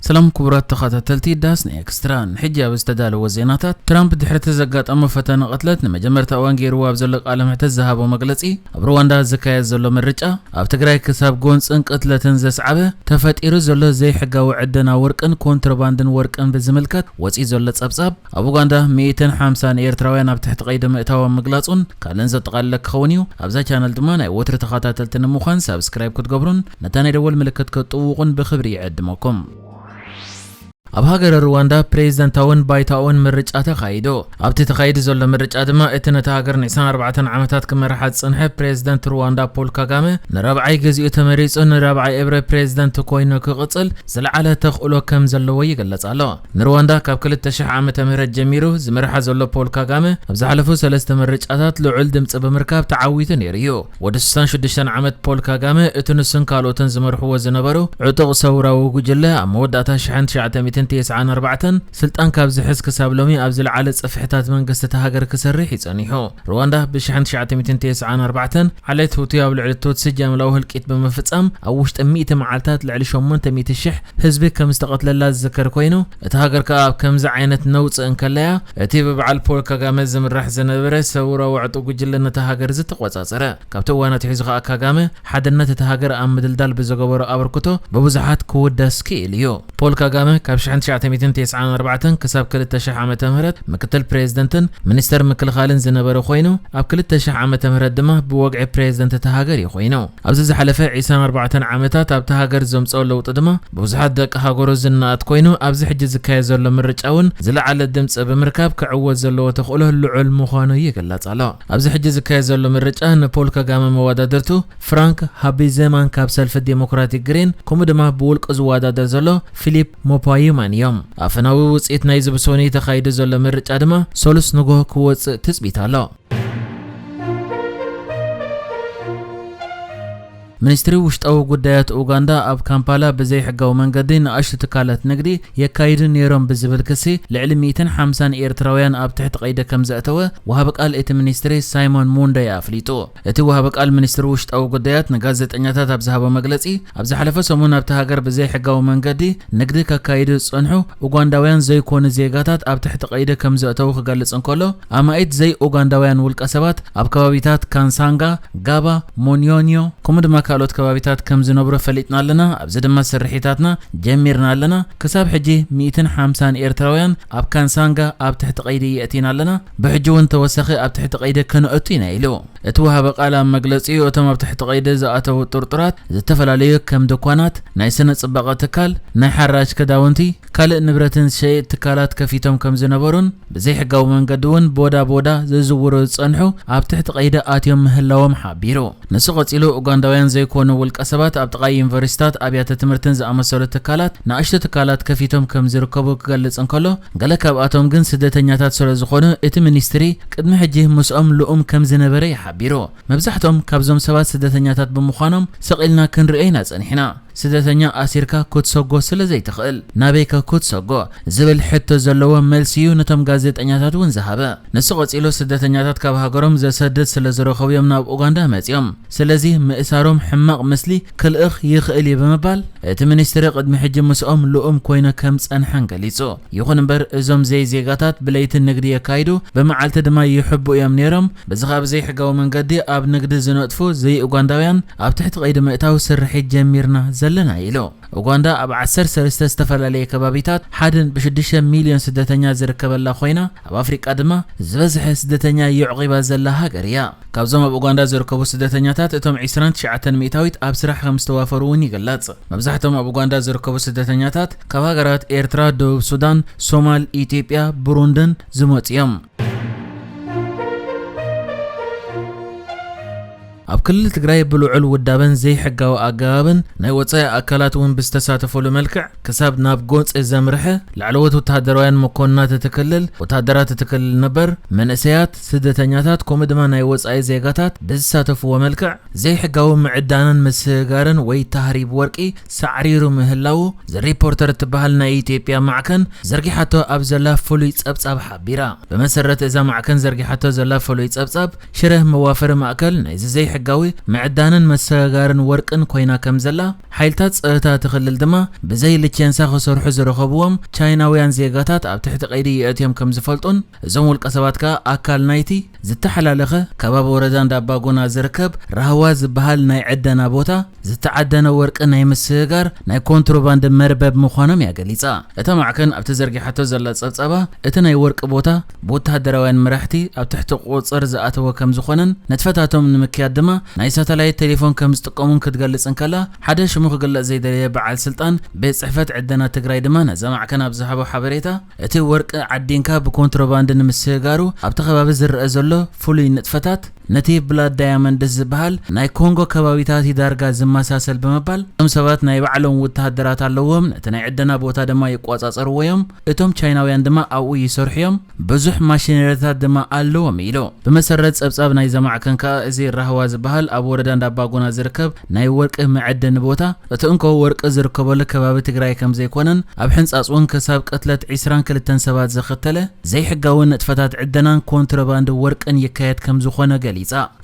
ሰላም ክቡራት ተኸታተልቲ ዳስና ኤክስትራ፣ ንሕጂ ኣብ ዝተዳለወ ዜናታት፣ ትራምፕ ድሕሪ እቲ ዘጋጠሞ ፈተነ ቅትለት ንመጀመርታ እዋን ገይርዎ ኣብ ዘሎ ቃለ መሕትት ዝሃቦ መግለጺ፣ ኣብ ሩዋንዳ ዝካየድ ዘሎ ምርጫ፣ ኣብ ትግራይ ክሳብ ጎንጽን ቅትለትን ዘስዓበ ተፈጢሩ ዘሎ ዘይሕጋዊ ዕደና ወርቅን ኮንትሮባንድን ወርቅን ብዝምልከት ወጺኡ ዘሎ ጸብጻብ፣ ኣብ ኡጋንዳ ሚእትን ሓምሳን ኤርትራውያን ኣብ ትሕቲ ቀይዲ ምእታዎም ምግላጹን ካልእን ዘጠቓለለ ክኸውን እዩ። ኣብዛ ቻነል ድማ ናይ ወትሪ ተኸታተልቲ ንምዃን ሳብስክራይብ ክትገብሩን ነታ ናይ ደወል ምልክት ክትጥውቑን ብኽብሪ ይዕድመኩም። ኣብ ሃገረ ሩዋንዳ ፕሬዝደንታውን ባይታውን ምርጫ ተኻይዱ። ኣብቲ ተኻይዱ ዘሎ ምርጫ ድማ እቲ ነታ ሃገር ንዒስራን ኣርባዕተን ዓመታት ክመርሓ ዝጸንሐ ፕሬዝደንት ሩዋንዳ ፖል ካጋመ ንራብዓይ ግዜኡ ተመሪጹ ንራብዓይ እብረ ፕሬዝደንት ኮይኑ ክቕጽል ዝለዓለ ተኽእሎ ከም ዘለዎ ይግለጽ ኣሎ። ንሩዋንዳ ካብ ክልተ ሽሕ ዓመተ ምህረት ጀሚሩ ዝመርሓ ዘሎ ፖል ካጋመ ኣብ ዝሓለፉ ሰለስተ ምርጫታት ልዑል ድምጺ ብምርካብ ተዓዊቱ ነይሩ እዩ። ወዲ ስሳን ሽዱሽተን ዓመት ፖል ካጋመ እቲ ንሱን ካልኦትን ዝመርሕዎ ዝነበሩ ዕጡቕ ሰውራዊ ጉጅለ ኣብ መወዳእታ ሽሕን ትሽዓተ ሚእትን ተስዓን ኣርባዕተን ስልጣን ካብ ዝሕዝ ክሳብ ሎሚ ኣብ ዝለዓለ ጽፍሕታት መንግስቲ እታ ሃገር ክሰርሕ እዩ ጸኒሑ። ሩዋንዳ ብሽሕን ትሽዓተ ሚእትን ተስዓን ኣርባዕተን ዓሌት ሁቱ ኣብ ልዕሊ ቱትሲ ጃምላዊ ህልቂት ብምፍጻም ኣብ ውሽጢ ሚእቲ መዓልታት ልዕሊ ሸሞንተ ሚእቲ ሽሕ ህዝቢ ከም ዝተቐትለላ ዝዝከር ኮይኑ፣ እታ ሃገር ከኣ ኣብ ከምዚ ዓይነት ነውጽ እንከለያ፣ እቲ ብበዓል ፖል ካጋመ ዝምራሕ ዝነበረ ሰውራዊ ዕጡቕ ጉጅለ ነታ ሃገር ዝተቖጻጸረ። ካብቲ እዋን ኣትሒዙ ከኣ ካጋመ ሓድነት እታ ሃገር ኣብ ምድልዳል ብዝገበሮ ኣበርክቶ ብብዙሓት ክውደስ ክኢሉ እዩ። ፖል ካጋመ ካብ ሽሕን ትሽዓተ ሚእትን ተስዓን ኣርባዕተን ክሳብ ክልተ ሽሕ ዓመተ ምህረት ምክትል ፕሬዝደንትን ሚኒስተር ምክልኻልን ዝነበረ ኮይኑ፣ ኣብ ክልተ ሽሕ ዓመተ ምህረት ድማ ብወግዒ ፕሬዝደንት እታ ሃገር እዩ ኮይኑ። ኣብዚ ዝሓለፈ ዒስራን ኣርባዕተን ዓመታት ኣብታ ሃገር ዘምጽኦ ለውጢ ድማ ብብዙሓት ደቂ ሃገሩ ዝነኣድ ኮይኑ፣ ኣብዚ ሕጂ ዝካየድ ዘሎ ምርጫ እውን ዝለዓለ ድምጺ ብምርካብ ክዕወት ዘለዎ ተኽእሎ ልዑል ምዃኑ ይግለጽ ኣሎ። ኣብዚ ሕጂ ዝካየድ ዘሎ ምርጫ ንፖል ካጋመ መወዳድርቱ ፍራንክ ሃቢዘማን ካብ ሰልፊ ዴሞክራቲክ ግሪን፣ ከምኡ ድማ ብውልቁ ዝወዳደር ዘሎ ፊሊፕ ሞፓዩማን እዮም። ኣፈናዊ ውጽኢት ናይዚ ብሶኒ ተኻይዱ ዘሎ ምርጫ ድማ ሰሉስ ንግሆ ክወጽእ ትጽቢት ኣሎ። ሚኒስትሪ ውሽጣዊ ጉዳያት ኡጋንዳ ኣብ ካምፓላ ብዘይሕጋዊ መንገዲ ንኣሽቱ ትካላት ንግዲ የካይዱ ነይሮም ብዝብል ክሲ ልዕሊ ሚእትን ሓምሳን ኤርትራውያን ኣብ ትሕቲ ቀይዲ ከም ዘእተወ ወሃቢ ቃል እቲ ሚኒስትሪ ሳይሞን ሙንደይ ኣፍሊጡ። እቲ ወሃቢ ቃል ሚኒስትሪ ውሽጣዊ ጉዳያት ንጋዜጠኛታት ኣብ ዝሃቦ መግለጺ፣ ኣብ ዝሓለፈ ሰሙን ኣብቲ ሃገር ብዘይሕጋዊ መንገዲ ንግዲ ከካይዱ ዝጸንሑ ኡጋንዳውያን ዘይኮኑ ዜጋታት ኣብ ትሕቲ ቀይዲ ከም ዘእተዉ ክገልጽ እንከሎ፣ ኣማኢት ዘይኡጋንዳውያን ውልቀ ሰባት ኣብ ከባቢታት ካንሳንጋ፣ ጋባ፣ ሞንዮንዮ፣ ከምኡ ድማ ካልኦት ከባቢታት ከም ዝነብሩ ፈሊጥና ኣለና። ኣብዚ ድማ ስርሒታትና ጀሚርና ኣለና። ክሳብ ሕጂ ሚእትን ሓምሳን ኤርትራውያን ኣብ ካንሳንጋ ኣብ ትሕቲ ቀይዲ የእቲና ኣለና። ብሕጂ እውን ተወሳኺ ኣብ ትሕቲ ቀይዲ ከነእቱ ኢና ኢሉ። እቲ ወሃቢ ቃል ኣብ መግለጺኡ፣ እቶም ኣብ ትሕቲ ቀይዲ ዝኣተዉ ጥርጡራት ዝተፈላለዩ ከም ድኳናት፣ ናይ ስነ ጽባቐ ትካል፣ ናይ ሓራጅ ክዳውንቲ፣ ካልእ ንብረትን ዝሸይጥ ትካላት ከፊቶም ከም ዝነበሩን ብዘይሕጋዊ መንገዲ እውን ቦዳ ቦዳ ዝዝውሩ ዝጸንሑ ኣብ ትሕቲ ቀይዲ ኣትዮም ምህላዎም ሓቢሩ። ንሱ ቀጺሉ፣ ኡጋንዳውያን ዘይኮኑ ውልቀ ሰባት ኣብ ጥቓ ዩኒቨርሲታት፣ ኣብያተ ትምህርትን ዝኣመሰሉ ትካላት፣ ንኣሽቱ ትካላት ከፊቶም ከም ዝርከቡ ክገልጽ እንከሎ፣ ገለ ካብኣቶም ግን ስደተኛታት ስለ ዝኾኑ፣ እቲ ሚኒስትሪ ቅድሚ ሕጂ ምስኦም ልኡም ከም ዝነበረ እዩ ሓቢሩ። መብዛሕትኦም ካብዞም ሰባት ስደተኛታት ብምዃኖም ስቕ ኢልና ክንርእዮ ኢና ጸኒሕና። ስደተኛ ኣሲርካ ክትሰጎ ስለ ዘይትኽእል፣ ናበይከ ክትሰጎ? ዝብል ሕቶ ዘለዎ መልሲ እዩ ነቶም ጋዜጠኛታት እውን ዝሃበ። ንሱ ቀጺሉ፣ ስደተኛታት ካብ ሃገሮም ዘሰድድ ስለ ዝረኸቡ እዮም ናብ ኡጋንዳ መጺኦም። ስለዚ ምእሳሮም ሕማቕ ምስሊ ክልእኽ ይኽእል እዩ ብምባል፣ እቲ ሚኒስትሪ ቅድሚ ሕጂ ምስኦም ልኡም ኮይነ ከም ጸንሐን ገሊጹ። ይኹን እምበር፣ እዞም ዘይዜጋታት ብለይቲ ንግዲ የካይዱ፣ ብመዓልቲ ድማ ይሕቡ እዮም ነይሮም። በዚ ኸኣ ብዘይሕጋዊ መንገዲ ኣብ ንግዲ ዝነጥፉ ዘይኡጋንዳውያን ኣብ ትሕቲ ቀይዲ ምእታው ስርሒት ጀሚርና ዘለና ኢሉ። ኡጋንዳ ኣብ ዓሰርተ ሰለስተ ዝተፈላለየ ከባቢታት ሓድን ብሽዱሽተ ሚልዮን ስደተኛ ዝርከበላ ኮይና፣ ኣብ ኣፍሪቃ ድማ ዝበዝሐ ስደተኛ የዕቂባ ዘላ ሃገር እያ። ካብዞም ኣብ ኡጋንዳ ዝርከቡ ስደተኛታት እቶም ዒስራን ትሽዓተን ሚእታዊት ኣብ ስራሕ ከም ዝተዋፈሩ እውን ይግለጽ። መብዛሕትኦም ኣብ ኡጋንዳ ዝርከቡ ስደተኛታት ካብ ሃገራት ኤርትራ፣ ደቡብ ሱዳን፣ ሶማል፣ ኢትዮጵያ፣ ብሩንድን ዝመጹ እዮም። ኣብ ክልል ትግራይ ብልዑል ውዳበን ዘይሕጋዊ ኣገባብን ናይ ወጻኢ ኣካላት እውን ብዝተሳተፈሉ መልክዕ ክሳብ ናብ ጎንፂ ዘምርሐ ላዕለዎት ወተሃደራውያን መኮንናት እቲ ክልል፣ ወተሃደራት እቲ ክልል ነበር፣ መንእሰያት፣ ስደተኛታት ከምኡ ድማ ናይ ወጻኢ ዜጋታት ብዝሳተፍዎ መልክዕ ዘይሕጋዊ ምዕዳንን ምስግጋርን ወይ ታህሪብ ወርቂ ሳዕሪሩ ምህላዉ ዘ ሪፖርተር እትበሃል ናይ ኢትዮጵያ ማዕከን ዘርጊሓቶ ኣብ ዘላ ፍሉይ ጸብጻብ ሓቢራ። ብመሰረት እዛ ማዕከን ዘርጊሓቶ ዘላ ፍሉይ ጸብጻብ፣ ሽረ መዋፈሪ ማእከል ናይዚ ዘይሕጋዊ ሕጋዊ ምዕዳንን መሰጋርን ወርቅን ኮይና ከም ዘላ፣ ሓይልታት ጸጥታ እቲ ክልል ድማ ብዘይ ልቸንሳ ክሰርሑ ዝረኸብዎም ቻይናውያን ዜጋታት ኣብ ትሕቲ ቀይዲ የእትዮም ከም ዝፈልጡን፣ እዞም ውልቀ ሰባት ከኣ ኣካል ናይቲ ዝተሓላለኸ ከባቢ ወረዳ እንዳባጎና ዝርከብ ራህዋ ዝበሃል ናይ ዕደና ቦታ ዝተዓደነ ወርቂ ናይ ምስግጋር ናይ ኮንትሮባንድ መርበብ ምዃኖም እያ ገሊጻ። እታ ማዕከን ኣብቲ ዘርጊሓቶ ዘላ ጸብጻባ፣ እቲ ናይ ወርቂ ቦታ ብወተሃደራውያን መራሕቲ ኣብ ትሕቲ ቁጽር ዝኣተወ ከም ዝኾነን፣ ንጥፈታቶም ንምክያድ ድማ ናይ ሳተላይት ቴሌፎን ከም ዝጥቀሙን ክትገልጽ እንከላ፣ ሓደ ሽሙ ክግለጽ ዘይደለየ በዓል ስልጣን ቤት ጽሕፈት ዕደና ትግራይ ድማ ነዛ ማዕከን ኣብ ዝሃቦ ሓበሬታ፣ እቲ ወርቂ ዓዲንካ ብኮንትሮባንድ ንምስግጋሩ ኣብቲ ከባቢ ዝረአ ዘሎ ፍሉይ ንጥፈታት፣ ነቲ ብላድ ዳያመንድስ ዝበሃል ናይ ኮንጎ ከባቢታት ዳርጋ ዝመሳሰል ብምባል፣ እቶም ሰባት ናይ ባዕሎም ውተሃደራት ኣለዎም፣ ነቲ ናይ ዕደና ቦታ ድማ ይቆጻጸርዎ እዮም፣ እቶም ቻይናውያን ድማ ኣብኡ ይሰርሑ እዮም፣ ብዙሕ ማሽነሪታት ድማ ኣለዎም ኢሉ። ብመሰረት ጸብጻብ ናይዛ ማዕከን ከኣ፣ እዚ ራህዋ ዝበሃል ኣብ ወረዳ እንዳባጉና ዝርከብ ናይ ወርቂ መዐደኒ ቦታ፣ እቲ እንኮ ወርቂ ዝርከበሉ ከባቢ ትግራይ ከም ዘይኮነን፣ ኣብ ሕንጻጽ እውን ክሳብ ቅትለት ዒስራን ክልተን ሰባት ዘኸተለ ዘይሕጋዊ ንጥፈታት ዕደናን ኮንትሮባንድ ወርቅን ይካየድ ከም ዝኾነ ገሊጻ።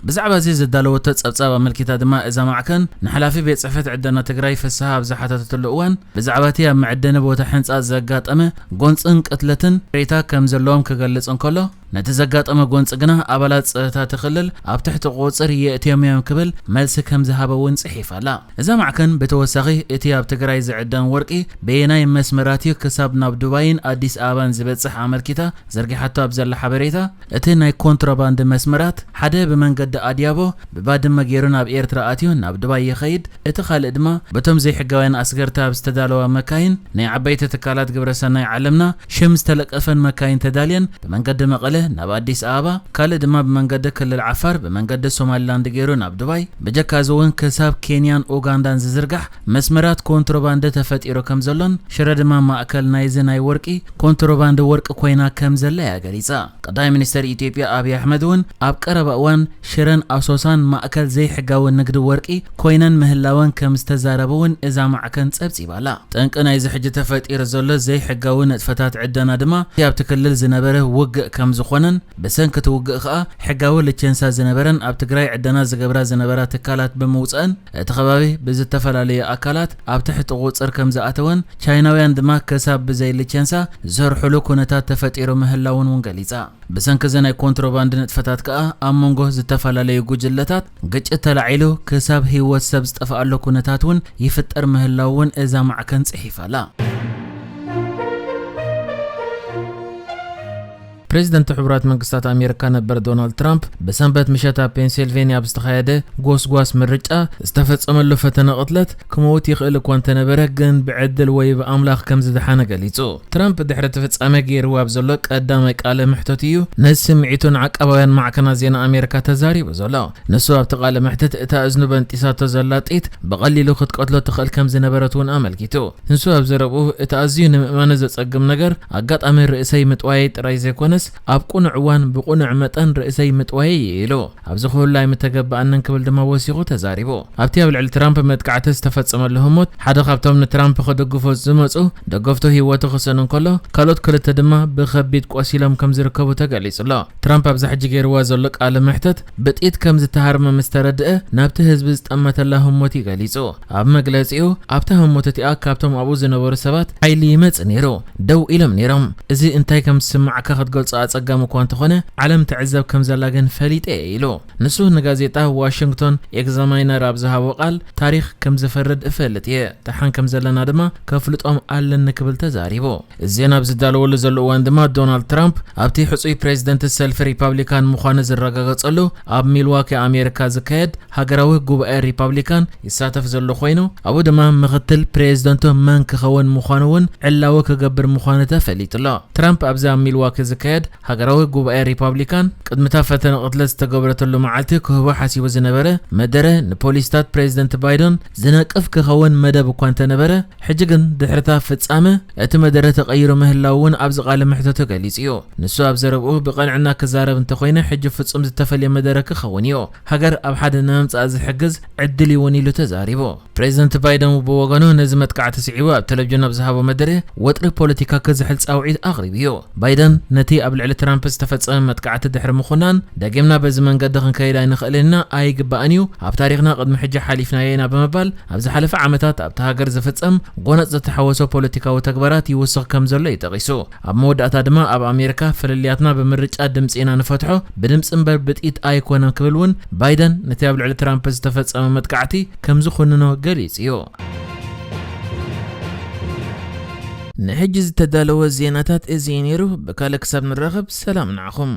ብዛዕባ እዚ ዘዳለወቶ ጸብጻብ ኣመልኪታ ድማ፣ እዛ ማዕከን ንሓላፊ ቤት ጽሕፈት ዕደና ትግራይ ፍስሃ ኣብ ዝሓተተትሉ እዋን፣ ብዛዕባ እቲ ኣብ መዐደኒ ቦታ ሕንጻጽ ዘጋጠመ ጎንጽን ቅትለትን ሬታ ከም ዘለዎም ክገልጽ እንከሎ፣ ነቲ ዘጋጠመ ጎንጺ ግና ኣባላት ጸጥታ እቲ ክልል ኣብ ትሕቲ ቁጽር የእትዮም እዮም ክብል መልሲ ከም ዝሃበ እውን ጽሒፋ ኣላ። እዛ ማዕከን ብተወሳኺ፣ እቲ ኣብ ትግራይ ዝዕደን ወርቂ በየናይ መስመራት እዩ ክሳብ ናብ ዱባይን ኣዲስ ኣበባን ዝበጽሕ ኣመልኪታ ዘርጊሓቶ ኣብ ዘላ ሓበሬታ፣ እቲ ናይ ኮንትሮባንድ መስመራት ሓደ ብመንገዲ ኣድያቦ ብባድመ ገይሩ ናብ ኤርትራ ኣትዩ ናብ ዱባይ ይኸይድ፣ እቲ ካልእ ድማ በቶም ዘይሕጋውያን ኣስገርቲ ኣብ ዝተዳለዋ መካይን ናይ ዓበይቲ ትካላት ግብረሰናይ ዓለምና ሽም ዝተለጠፈን መካይን ተዳልየን ብመንገዲ መቐለ ናብ ኣዲስ ኣበባ፣ ካልእ ድማ ብመንገዲ ክልል ዓፋር ብመንገዲ ሶማሊላንድ ገይሩ ናብ ዱባይ፣ ብጀካ እዚ እውን ክሳብ ኬንያን ኡጋንዳን ዝዝርጋሕ መስመራት ኮንትሮባንድ ተፈጢሩ ከም ዘሎን ሽረ ድማ ማእከል ናይዚ ናይ ወርቂ ኮንትሮባንድ ወርቂ ኮይና ከም ዘላ እያ ገሊጻ። ቀዳማይ ሚኒስተር ኢትዮጵያ ኣብይ ኣሕመድ እውን ኣብ ቀረባ እዋን ሽረን ኣሶሳን ማእከል ዘይሕጋዊ ንግዲ ወርቂ ኮይነን ምህላወን ከም ዝተዛረበ እውን እዛ ማዕከን ጸብጺባ ኣላ። ጠንቂ ናይዚ ሕጂ ተፈጢሩ ዘሎ ዘይሕጋዊ ንጥፈታት ዕደና ድማ እቲ ኣብቲ ክልል ዝነበረ ውግእ ከም ዝኾነን፣ ብሰንኪ እቲ ውግእ ከኣ ሕጋዊ ልቸንሳ ዝነበረን ኣብ ትግራይ ዕደና ዝገብራ ዝነበራ ትካላት ብምውጸእን፣ እቲ ከባቢ ብዝተፈላለዩ ኣካላት ኣብ ትሕቲ ቁጽር ከም ዝኣተወን፣ ቻይናውያን ድማ ክሳብ ብዘይ ልቸንሳ ዝሰርሕሉ ኩነታት ተፈጢሩ ምህላውን እውን ገሊጻ። ብሰንኪ እዚ ናይ ኮንትሮባንድ ንጥፈታት ከኣ ኣብ መንጎ ዝተፈላለዩ ጉጅለታት ግጭት ተላዒሉ ክሳብ ህይወት ሰብ ዝጠፍኣሉ ኩነታት እውን ይፍጠር ምህላው እውን እዛ ማዕከን ጽሒፋ ኣላ። ፕሬዚደንት ሕቡራት መንግስታት ኣሜሪካ ነበር ዶናልድ ትራምፕ ብሰንበት ምሸት ኣብ ፔንሲልቬንያ ኣብ ዝተኻየደ ጎስጓስ ምርጫ ዝተፈጸመሉ ፈተነ ቅትለት ክመውት ይኽእል እኳ እንተነበረ፣ ግን ብዕድል ወይ ብኣምላኽ ከም ዝደሓነ ገሊጹ። ትራምፕ ድሕሪ እቲ ፍጻመ ገይርዎ ኣብ ዘሎ ቀዳማይ ቃለ መሕተቱ እዩ ነዚ ስምዒቱ ንዓቃባውያን ማዕከናት ዜና ኣሜሪካ ተዛሪቡ ዘሎ። ንሱ ኣብቲ ቃለ መሕትት እታ እዝኑ በንጢሳቶ ዘላ ጥይት ብቐሊሉ ክትቀትሎ ትኽእል ከም ዝነበረት እውን ኣመልኪቱ። ንሱ ኣብ ዘረብኡ፣ እቲ ኣዝዩ ንምእማኑ ዘጸግም ነገር ኣጋጣሚ ርእሰይ ምጥዋየይ ጥራይ ዘይኮነስ፣ ኣብ ቅኑዕ እዋን ብቕኑዕ መጠን ርእሰይ ምጥዋየይ እዩ ኢሉ። ኣብዚ ክህሉ ኣይምተገበኣንን ክብል ድማ ወሲኹ ተዛሪቡ። ኣብቲ ኣብ ልዕሊ ትራምፕ መጥቃዕቲ ዝተፈጸመሉ ህሞት፣ ሓደ ካብቶም ንትራምፕ ክድግፉ ዝመጹ ደገፍቱ ህይወቱ ክስእን እንከሎ፣ ካልኦት ክልተ ድማ ብኸቢድ ቆሲሎም ከም ዝርከቡ ተገሊጹ ኣሎ። ትራምፕ ኣብዛ ሕጂ ገይርዋ ዘሎ ቃለ መሕተት ብጥይት ከም ዝተሃርመ ምስ ተረድአ፣ ናብቲ ህዝቢ ዝጠመተላ ህሞት እዩ ገሊጹ። ኣብ መግለጺኡ፣ ኣብታ ህሞት እቲኣ ካብቶም ኣብኡ ዝነበሩ ሰባት ሓይሊ ይመጽእ ነይሩ፣ ደው ኢሎም ነይሮም። እዚ እንታይ ከም ዝስምዓካ ክትገልጾ ኣጸጋሚ እኳ እንተኾነ፣ ዓለም ትዕዘብ ከም ዘላ ግን ፈሊጠ እየ ኢሉ። ንሱ ንጋዜጣ ዋሽንግቶን ኤግዛማይነር ኣብ ዝሃቦ ቃል፣ ታሪኽ ከም ዝፈርድ እፈልጥ እየ፣ ደሓን ከም ዘለና ድማ ከፍልጦም ኣለኒ ክብል ተዛሪቡ። እዚ ዜና ኣብ ዝዳለወሉ ዘሎ እዋን ድማ፣ ዶናልድ ትራምፕ ኣብቲ ሕጹይ ፕሬዚደንት ሰልፊ ሪፓብሊካን ምዃኑ ዝረጋገጸሉ ኣብ ሚልዋኪ ኣሜሪካ ዝካየድ ሃገራዊ ጉባኤ ሪፓብሊካን ይሳተፍ ዘሎ ኮይኑ፣ ኣብኡ ድማ ምኽትል ፕሬዚደንቱ መን ክኸውን ምዃኑ እውን ዕላዊ ክገብር ምዃኑ ተፈሊጡ ኣሎ። ትራምፕ ኣብዚ ኣብ ሚልዋኪ ዝካየድ ሃገራዊ ጉባኤ ሪፓብሊካን ቅድሚ እታ ፈተነ ቅትለት ዝተገበረተሉ መዓልቲ ክህቦ ሓሲቡ ዝነበረ መደረ ንፖሊስታት ፕሬዚደንት ባይደን ዝነቅፍ ክኸውን መደብ እኳ እንተነበረ፣ ሕጂ ግን ድሕሪ እታ ፍጻመ እቲ መደረ ተቐይሩ ምህላው እውን ኣብዚ ቃለ መሕተቱ ገሊጹ እዩ። ንሱ ኣብ ዘረብኡ፣ ብቐንዕና ክዛረብ እንተኾይነ፣ ሕጂ ፍጹም ዝተፈልየ መደረ ክኸውን እዩ። ሃገር ኣብ ሓደ ንምምጻእ ዝሕግዝ ዕድል እዩ እውን ኢሉ ተዛሪቡ። ፕሬዚደንት ባይደን ብወገኑ፣ ነዚ መጥቃዕቲ ስዒቡ ኣብ ቴሌቪዥን ኣብ ዝሃቦ መደረ፣ ወጥሪ ፖለቲካ ክዝሕል ጻውዒት ኣቕሪቡ እዩ። ባይደን ነቲ ኣብ ልዕሊ ትራምፕ ዝተፈጸመ መጥቃዕቲ ድሕሪ ምኹናን፣ ደጊምና በዚ መንገዲ ክንከይድ ኣይንኽእልን ኢና፣ ኣይግባእን እዩ፣ ኣብ ታሪኽና ቅድሚ ሕጂ ሓሊፍናዮ ኢና ብምባል፣ ኣብ ዝሓለፈ ዓመታት ኣብታ ሃገር ዝፍጸም ጎነጽ ዝተሓወሶ ፖለቲካዊ ተግባራት ይውስኽ ከም ዘሎ እዩ ጠቒሱ። ኣብ መወዳእታ ድማ፣ ኣብ ኣሜሪካ ፍልልያትና ብምርጫ ድምጺ ኢና ንፈትሖ፣ ብድምጺ እምበር ብጥይት ኣይኮነን ክብል እውን ባይደን ነቲ ኣብ ልዕሊ ትራምፕ ዝተፈጸመ መጥቃዕቲ ከም ዝኹንኖ ገሊጹ እዩ። ንሕጂ ዝተዳለወ ዜናታት እዚ እዩ ነይሩ። ብካልእ ክሳብ ንራኸብ፣ ሰላም ንዓኹም።